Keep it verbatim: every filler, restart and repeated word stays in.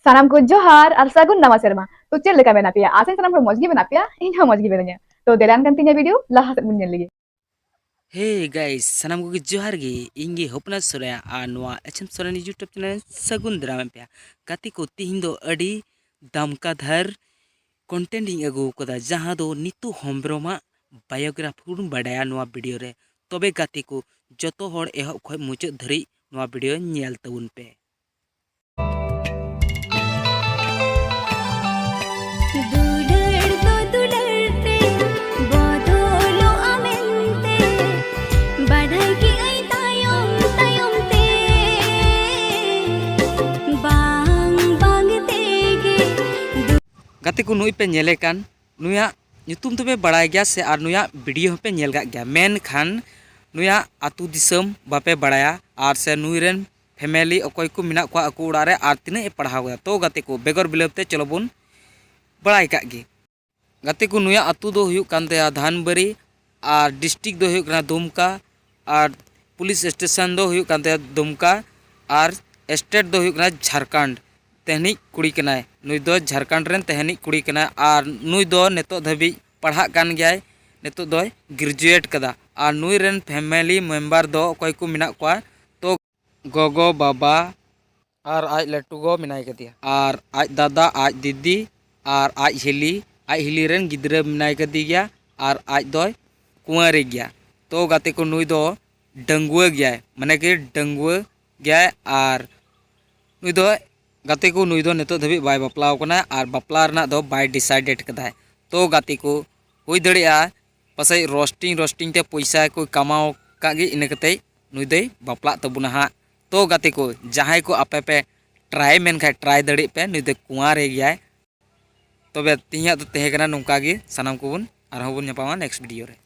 ᱥᱟᱱᱟᱢ ᱠᱚ ᱡᱚᱦᱟᱨ ᱟᱨ ᱥᱟᱹᱜᱩᱱ ᱱᱟᱣᱟ ᱥᱮᱨᱢᱟ᱾ ᱛᱚ ᱪᱮᱫ ᱞᱮᱠᱟ ᱢᱮᱱᱟᱜ ᱯᱮᱭᱟ? ᱟᱥᱟᱧ ᱥᱟᱱᱟᱢ ᱦᱚᱲ ᱢᱚᱡᱽ ᱜᱮ ᱢᱮᱱᱟᱜ ᱯᱮᱭᱟ, ᱤᱧ ᱦᱚᱸ ᱢᱚᱡᱽ ᱜᱮ ᱢᱤᱱᱟᱹᱧᱟ᱾ ᱛᱚ ᱫᱮᱞᱟ ᱮᱱᱠᱷᱟᱱ ᱛᱮᱦᱮᱧᱟᱜ ᱵᱷᱤᱰᱤᱭᱳ ᱞᱟᱦᱟ ᱥᱮᱫ ᱵᱚᱱ ᱧᱮᱞ ᱞᱮᱜᱮ᱾ ᱦᱮ ᱜᱟᱭᱥ, ᱥᱟᱱᱟᱢ ᱠᱚᱜᱮ ᱡᱚᱦᱟᱨ ᱜᱮ᱾ ᱤᱧ ᱜᱮ ᱦᱚᱯᱱᱟ ᱥᱚᱨᱮᱱ ᱟᱨ ᱱᱚᱣᱟ H M Soren YouTube channel ᱥᱟᱹᱜᱩᱱ ᱫᱟᱨᱟᱢ ᱯᱮᱭᱟ᱾ ᱜᱟᱛᱮ ᱠᱚ, ᱛᱤᱦᱤᱧ ᱫᱚ ᱟᱹᱰᱤ ᱫᱟᱢᱠᱟᱫᱷᱟᱨ ᱠᱚᱱᱴᱮᱱᱴ ᱤᱧ ᱟᱹᱜᱩ ᱟᱠᱟᱫᱟ, ᱡᱟᱦᱟᱸ ᱫᱚ ᱱᱤᱛᱩ ᱦᱮᱢᱵᱨᱚᱢᱟᱜ ᱵᱟᱭᱳᱜᱨᱟᱯᱷᱤ ᱵᱚᱱ ᱵᱟᱰᱟᱭᱟ ᱱᱚᱣᱟ ᱵᱷᱤᱰᱤᱭᱳ ᱨᱮ᱾ ᱛᱚᱵᱮ ᱜᱟᱛᱮ ᱠᱚ, ᱡᱚᱛᱚ ᱦᱚᱲ ᱮᱦᱚᱵ ᱠᱷᱚᱱ ᱢᱩᱪᱟᱹᱫ ᱫᱷᱟᱹᱨᱤᱡ ᱱᱚᱣᱟ ᱵᱷᱤᱰᱤᱭᱳ ᱧᱮᱞ ᱛᱟᱵᱚᱱ ᱯᱮ᱾ ᱫᱩᱞᱟᱹᱲ ᱫᱚ ᱫᱩᱞᱟᱹᱲ ᱛᱮ ᱵᱚᱫᱚᱞᱚᱜᱼᱟ ᱢᱮᱱᱛᱮ ᱵᱟᱰᱟᱭ ᱠᱮᱜᱼᱟᱹᱧ ᱛᱟᱭᱚᱢ ᱛᱟᱭᱚᱢ ᱛᱮ, ᱵᱟᱝ ᱵᱟᱝ ᱛᱮᱜᱮ᱾ ᱜᱟᱛᱮ ᱠᱚ, ᱱᱩᱭ ᱯᱮ ᱧᱮᱞᱮ ᱠᱟᱱ, ᱱᱩᱭᱟᱜ ᱧᱩᱛᱩᱢ ᱫᱚᱯᱮ ᱵᱟᱲᱟᱭ ᱜᱮᱭᱟ ᱥᱮ ᱟᱨ ᱱᱩᱭᱟᱜ ᱵᱷᱤᱰᱤᱭᱳ ᱦᱚᱸᱯᱮ ᱧᱮᱞ ᱠᱟᱜ ᱜᱮᱭᱟ, ᱢᱮᱱᱠᱷᱟᱱ ᱱᱩᱭᱟᱜ ᱟᱹᱛᱩ ᱫᱤᱥᱚᱢ ᱵᱟᱯᱮ ᱵᱟᱲᱟᱭᱟ ᱟᱨ ᱥᱮ ᱱᱩᱭ ᱨᱮᱱ ᱯᱷᱮᱢᱮᱞᱤ ᱚᱠᱚᱭ ᱠᱚ ᱢᱮᱱᱟᱜ ᱠᱚᱣᱟ ᱟᱠᱚ ᱚᱲᱟᱜ ᱨᱮ ᱟᱨ ᱛᱤᱱᱟᱹᱜ ᱮ ᱯᱟᱲᱦᱟᱣ ᱠᱟᱫᱟ᱾ ᱛᱚ ᱜᱟᱛᱮ ᱠᱚ, ᱵᱮᱜᱚᱨ ᱵᱤᱞᱚᱢ ᱛᱮ ᱪᱚᱞᱚ ᱵᱚᱱ ᱵᱟᱲᱟᱭ ᱠᱟᱜ ᱜᱮ᱾ ᱜᱟᱛᱮ ᱠᱚ, ᱱᱩᱭᱟᱜ ᱟᱹᱛᱩ ᱫᱚ ᱦᱩᱭᱩᱜ ᱠᱟᱱ ᱛᱟᱭᱟ ᱫᱷᱟᱱᱵᱟᱨᱤ ᱟᱨ ᱰᱤᱥᱴᱨᱤᱠᱴ ᱫᱚ ᱦᱩᱭᱩᱜ ᱠᱟᱱᱟ ᱫᱩᱢᱠᱟ ᱟᱨ ᱯᱩᱞᱤᱥ ᱥᱴᱮᱥᱚᱱ ᱫᱚ ᱦᱩᱭᱩᱜ ᱠᱟᱱ ᱛᱟᱭᱟ ᱫᱩᱢᱠᱟ ᱟᱨ ᱥᱴᱮᱴ ᱫᱚ ᱦᱩᱭᱩᱜ ᱠᱟᱱᱟ ᱡᱷᱟᱲᱠᱷᱚᱸᱰ᱾ ᱛᱮᱦᱮᱱᱤᱡ ᱠᱩᱲᱤ ᱠᱟᱱᱟᱭ, ᱱᱩᱭ ᱫᱚ ᱡᱷᱟᱲᱠᱷᱚᱸᱰ ᱨᱮᱱ ᱛᱮᱦᱮᱱᱤᱡ ᱠᱩᱲᱤ ᱠᱟᱱᱟᱭ ᱟᱨ ᱱᱩᱭ ᱫᱚ ᱱᱤᱛᱚᱜ ᱫᱷᱟᱹᱵᱤᱡ ᱯᱟᱲᱦᱟᱜ ᱠᱟᱱ ᱜᱮᱭᱟᱭ, ᱱᱤᱛᱚᱜ ᱫᱚᱭ ᱜᱨᱮᱡᱩᱭᱮᱴ ᱠᱟᱫᱟ᱾ ᱟᱨ ᱱᱩᱭ ᱨᱮᱱ ᱯᱷᱮᱢᱮᱞᱤ ᱢᱮᱢᱵᱟᱨ ᱫᱚ ᱚᱠᱚᱭ ᱠᱚ ᱢᱮᱱᱟᱜ ᱠᱚᱣᱟ? ᱛᱚ ᱜᱚᱜᱚ ᱵᱟᱵᱟ ᱟᱨ ᱟᱡ ᱞᱟᱹᱴᱩ ᱜᱚ ᱢᱮᱱᱟᱭ ᱠᱟᱫᱮᱭᱟ, ᱟᱨ ᱟᱡ ᱫᱟᱫᱟ, ᱟᱡ ᱫᱤᱫᱤ ᱟᱨ ᱟᱡ ᱦᱤᱞᱤ, ᱟᱡ ᱦᱤᱞᱤ ᱨᱮᱱ ᱜᱤᱫᱽᱨᱟᱹ ᱢᱮᱱᱟᱭ ᱠᱟᱫᱮ ᱜᱮᱭᱟ ᱟᱨ ᱟᱡ ᱫᱚᱭ ᱠᱩᱸᱣᱟᱹᱨᱤ ᱜᱮᱭᱟ᱾ ᱛᱚ ᱜᱟᱛᱮ ᱠᱚ, ᱱᱩᱭ ᱫᱚ ᱰᱟᱺᱜᱩᱣᱟᱹ ᱜᱮᱭᱟᱭ, ᱢᱟᱱᱮ ᱠᱤ ᱰᱟᱺᱜᱩᱣᱟᱹ ᱜᱮᱭᱟᱭ᱾ ᱟᱨ ᱱᱩᱭ ᱫᱚ, ᱜᱟᱛᱮ ᱠᱚ, ᱱᱩᱭ ᱫᱚ ᱱᱤᱛᱚᱜ ᱫᱷᱟᱹᱵᱤᱡ ᱵᱟᱭ ᱵᱟᱯᱞᱟᱣ ᱠᱟᱱᱟ ᱟᱨ ᱵᱟᱯᱞᱟ ᱨᱮᱱᱟᱜ ᱫᱚ ᱵᱟᱭ ᱰᱤᱥᱟᱭᱰᱮᱰ ᱠᱟᱫᱟᱭ᱾ ᱛᱚ ᱜᱟᱛᱮ ᱠᱚ, ᱦᱩᱭ ᱫᱟᱲᱮᱭᱟᱜᱼᱟ ᱯᱟᱥᱮᱡ ᱨᱳᱥᱴᱤᱝ ᱨᱳᱥᱴᱤᱝ ᱛᱮ ᱯᱚᱭᱥᱟ ᱠᱚ ᱠᱟᱢᱟᱣ ᱠᱟᱜ ᱜᱮ, ᱤᱱᱟᱹ ᱠᱟᱛᱮ ᱱᱩᱭ ᱫᱚᱭ ᱵᱟᱯᱞᱟᱜ ᱛᱟᱵᱚᱱᱟ ᱦᱟᱸᱜ᱾ ᱛᱚ ᱜᱟᱛᱮ ᱠᱚ, ᱡᱟᱦᱟᱸᱭ ᱠᱚ ᱟᱯᱮ ᱯᱮ ᱴᱨᱟᱭ ᱢᱮᱱ ᱠᱷᱟᱡ ᱴᱨᱟᱭ ᱫᱟᱲᱮᱭᱟᱜ ᱯᱮ, ᱱᱩᱭ ᱫᱚ ᱠᱩᱸᱣᱟᱨᱮ ᱜᱮᱭᱟᱭ᱾ ᱛᱚᱵᱮ ᱛᱮᱦᱮᱧᱟᱜ ᱫᱚ ᱛᱟᱦᱮᱸ ᱠᱟᱱᱟ ᱱᱚᱝᱠᱟ ᱜᱮ, ᱥᱟᱱᱟᱢ ᱠᱚᱵᱚᱱ ᱟᱨᱦᱚᱸ ᱵᱚᱱ ᱧᱟᱯᱟᱢᱟ ᱱᱮᱠᱥᱴ ᱵᱷᱤᱰᱤᱭᱳ ᱨᱮ᱾